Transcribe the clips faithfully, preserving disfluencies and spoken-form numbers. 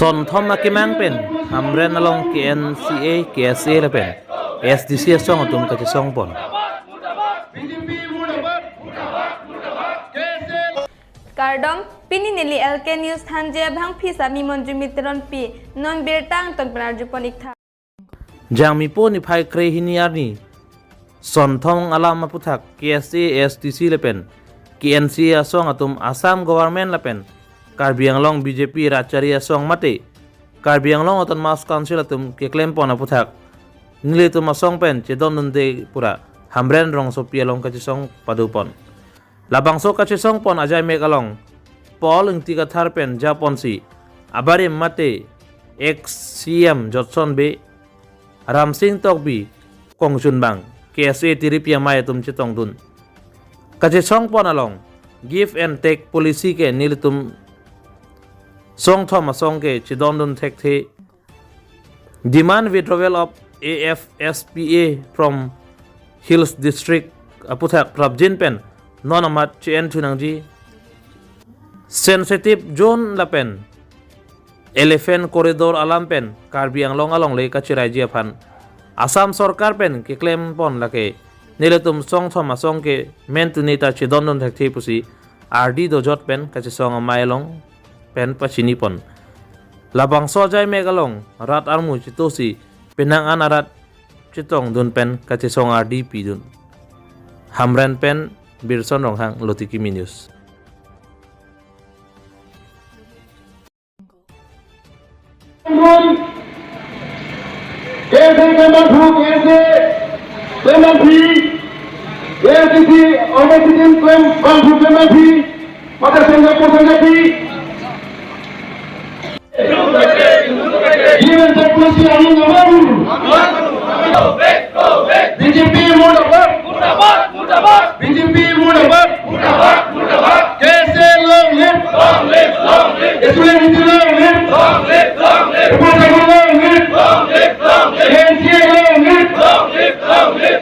Sonthom akemang pen Hamren along K N C A, K S A lapen A S D C asong atum kachesong pon. Kardom, pini neli L K News Thangjabang phisa mi Monjumi Teronpi, non birta angton pen arjupon iktha. Jangmipo niphai kre hini arni Sonthom alam aputhak K S A, A S D C lapen K N C A asong atum Assam Government lapen Karbi Anglong B J P rachari asong mate Karbi Anglong Autonomous Council atum keklem pon aputhak nelitum asong pen chedondunde pura Hamren rongsopi along kachesong padopon. Labangso kachesong pon ajaimek along Paul Ingti Kathar pen japonsi abarim mate ex C M Jotson Bey, Ramsing Tokbi, kongchunbang K S A tiripi amei atum chetongdun. Kachesong pon along give and take policy ke nelitum songthom asong ke chedondun thekthe. Demand withdrawal of A F S P A from Hills District aputhak prapjin pen non amat che-en thunangji. Sensitive zone lapen Elephant Corridor alam pen Karbi Anglong alongle kachiraiji aphan Assam Sorkar pen keklem pon lake nelitum songthom asong ke mentuni ta chedondun thekthe pusi ardi dojot pen kachesong amei along pen pachini pon. Labangso ajaimek along rat armu chetosi penang an arat chetongdun pen kachesong ardi pidun. Hamren pen Birson Ronghang, Lotiki News. K S A kemathu, K S A kemathu, A S D C, Omar Sidin kemathu, kemathu, mata sengkang po sengkang pi. Even tak polisi amin ngawaru. B J P murdabad. B J P murdabad. K S A long live. Student Unity long live. Republic long live. K N C A long live.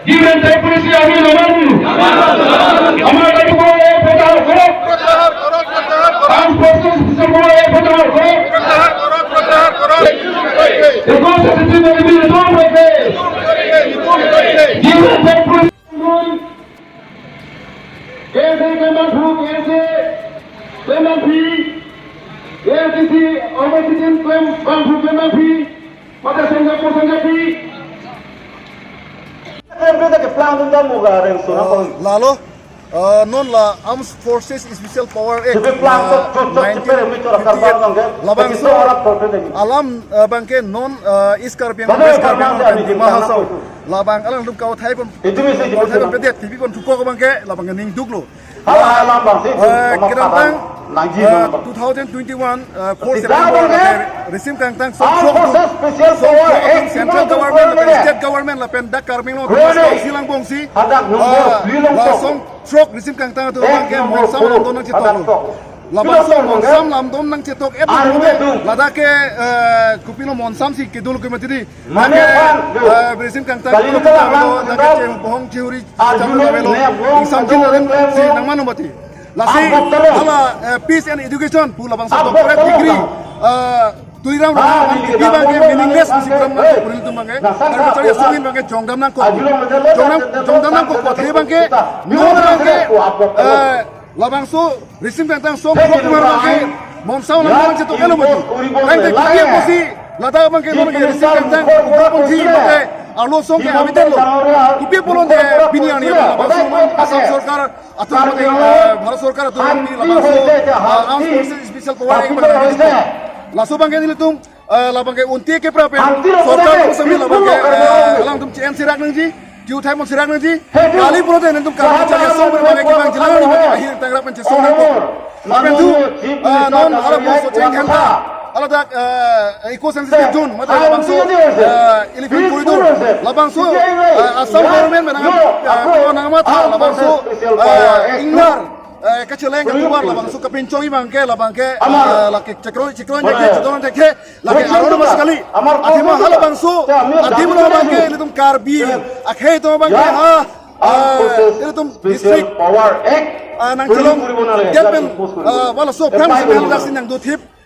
Give and take policy আমি নামানো। আমাৰ দাবী পুৰা প্ৰত্যাহাৰ কৰক। Armed forces অফিচাৰসকলে প্ৰত্যাহাৰ কৰক। একৈশ ছেপ্টেম্বৰ আমি ৰিফৰ্ম হৈছে। Give and take policy। K S A kemathu, K S A kemathu, A S D C, Omar Sidin kemathu, kemathu, mata sengkang po sengkang pi. Lalo, uh, non la Armed Forces Special Power Act, uh, nineteen fifty-eight, labangso, alam, uh, abangke non, uh, East Karbi Anglong, West Karbi Anglong, Dima Hasao, labang alangtum kauthai pon, kauthai pon pedet, T V pon thukok abangke, labangke ningduklo. Eh, kedamtang, eh, two thousand twenty-one, eh, four September, eh, risim kangtang song, song, song, song, Central Government lapen State Government lapen dak Karbi Anglong Autonomous Council angbongsi, eh, la song throk risim kangtang atum abangke Monsam lamdon nangchetok. Labangso Monsam lamdon nangchetok et lo, ladak ke, eh, kopilo Monsam si kedul ke mati di. Mane, eh, risim kangtang, kali kedul ke lo, ladak ke bohong chihuri Chapur avelo, ingsamjin arim si nangmano mati. Lasi, hala, eh, peace and education pu labangso doctorate degree, eh, Tuliram Ronghang abangke meaningless pusi pu ram nang puri tum abangke. Karbi Anglong asong abangke jongdam nangkok. Jongdam, jongdam nangkok, kote abangke, non abangke, eh, labangso risim kangtang song throk kumar abangke Monsam lamdon nangchetok et lo mati. Tangte kopi apotsi ladak abangke non ke risim kangtang throk abangke arlo song ke habitat lo. Kopi apot longle pini arni labangso Assam Sorkar atum mate, eh, Bharat Sorkar atum pini labangso, eh, Armed Forces Special Power Act abangke. Laso abangke nelitum, eh, labangke unti ke prapen sorkar atum sami labangke, eh, alangtum che-en serak nangji, kiu thai mon serak nangji. Kali pulote nelitum Karbi Anglong asong pen abangke kevang jilang abangke ahir tangrap pen chesong nangkok. Lapen tu, eh, non hala bangso cheng khenta, hala dak, eh, eco sensitive zone, mate labangso, eh, Elephant Corridor, labangso, eh, Assam Government menang, eh, nangmatha labangso, eh, ingnar, eh, kacheleng katubar labangso kapinchong abangke, labangke, eh, lake chekro, chekro, chekro, chekro, lake arlo mas kali. Athema halabangso, athema halabangke, ilitum Karbi akhei atum abangke ha, eh, ilitum district, eh, nangchelong, dia pen, eh, wala so pram si pen dak si nangdothip.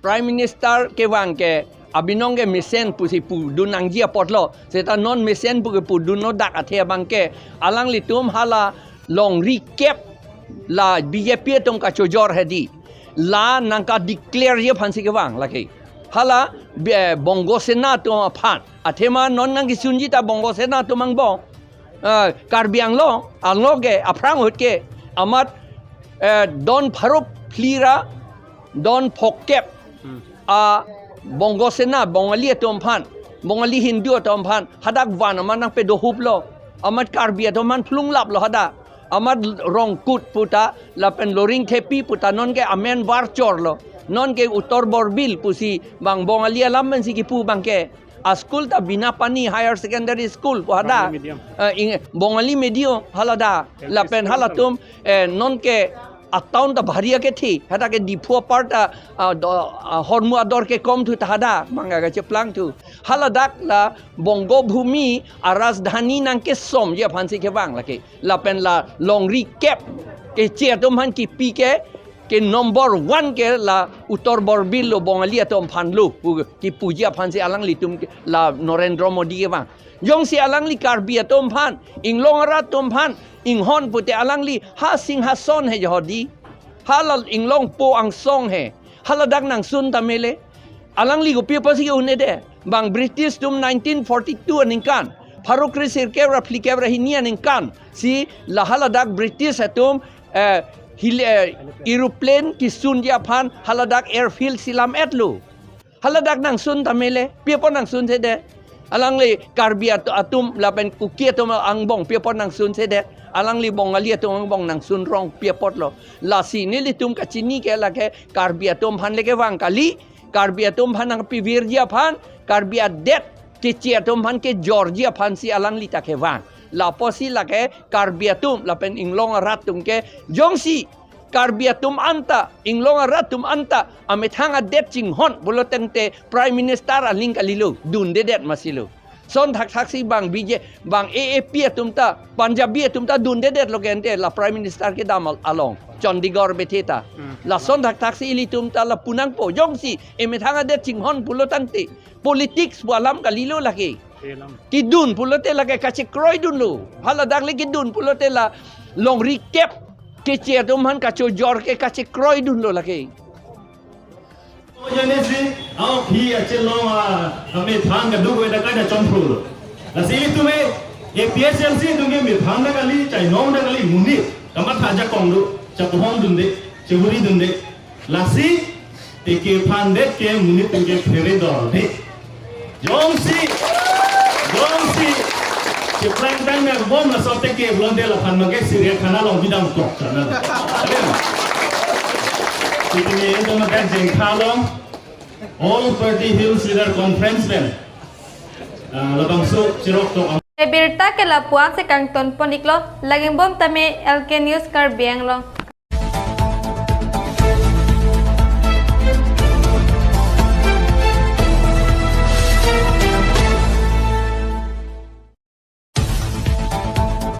Prime Minister kevang ke abinong ke mesen pusi pudun nangji apotlo. Seta non mesen pu kepudunlo dak athe abang ke alanglitum hala longri kep la B J P atum kachojor hedi. La nangka declare ji aphansi kevang lake. Hala be-, Bongo Sena atum aphan. Athema non nangkesunji ta Bongo Sena atum angbong. Ah, Karbi Anglong, Anglong ke, aphrang ahut ke, amat, eh, don pharo phli ra, don phokep, Hmm. a Bongo Sena, Bongali atum aphan, Bongali Hindu atum aphan, hadak van amat nangpedohuplo, amat Karbi atum aphan phlunglaplo hadak, amat Rongkut puta, lapen Loringthepi puta, non ke amen Varchor lo, non ke Uttor Borbil pusi, bang Bongali alam pensi kipu abang ke, a school ta Bina Pani Higher Secondary School pu hadak. Bongali medium. Eh, ing-, Bongali medium haladak. L P lapen school halatum, eh, non ke a town ta bhari akethi. Hadak ke Diphu apar ta, ah, do-, ah, hormu ador ke kom thu ta hadak. Manga kacheplang thu. Haladak la Bongo Bhumi a rajdhani nangkesom ji aphansi kevang lake. Lapen la longri kep keche atum aphan kipi ke ke number one ke la Uttor Borbil lo, Bongali atum aphan lo pu kipuji aphansi alanglitum ke la Narendra Modi kevang. Jongsi alangli Karbi atum aphan, inglong arat atum aphan inghon pute alangli ha Singhason he jodi. Hala inglongpo angsong he. Haladak nangsun tame le. Alangli kopi apotsi ke-un-edet. Bang British atum nineteen forty-two aningkan, pharo kre sirkep ra phlikep ra hini aningkan si la haladak British atum, eh, hil-, eh, aeroplane kesunji aphan haladak airfield si lam-etlo. Haladak nangsun tame le, pi apot nangsunsedet. Alangli Karbi at-, atum lapen Kuki atum angbong pi apot nangsunsedet. Alangli Bongali atum angbong nangsun rong pi apotlo. Lasi nelitum kachini ke lake Karbi atum aphan le kevang kali, Karbi atum aphan nangpivirji aphan, Karbi adet keche atum aphan kejorji aphansi alangli ta kevang. Lapusi lake Karbi atum lapen inglong arat atum ke jongsi Karbi atum anta, inglong arat atum anta amethang adet chinghon pulo tangte Prime Minister aling kalilo, dundedet masi lo. Son thakthaksi bang B J, bang A A P atum ta, Punjabi atum ta dundedetlo ke ante la Prime Minister kedam al-, along, Chandigarh bethe ta. Hmm. Lason thakthaksi ilitum ta lapu nangpo, jongsi emethang adet chinghon pulo tangte, politics pu alam kalilo lake. Kedun pulote lake kachekroidunlo. Hala dak le kedun pulote la longri kep keche atum aphan kachojor ke kachekroidunlo lake. Jane si, au phi achelong a, amethang kaduk veda kada chompru. Lasi ilitum e, APHLC atum ke methang ta kali, chainong ta kali, monit kamatha ajakong do, chapohong dunde, chehuri dunde. Lasi, teke phandet ke monit atum ke phere dorde. Jongsi, jongsi, cheplangtang nang bom laso teke pulote laphan make Syria khana along bidam kok chana. Sitini itu makan jengkhalong, All Party Hills Leader Conference pen. Ah, labangso chirok tok. Birta ke lapu-an si kangton pon iklo, laging bom tame L K News Karbi Anglong.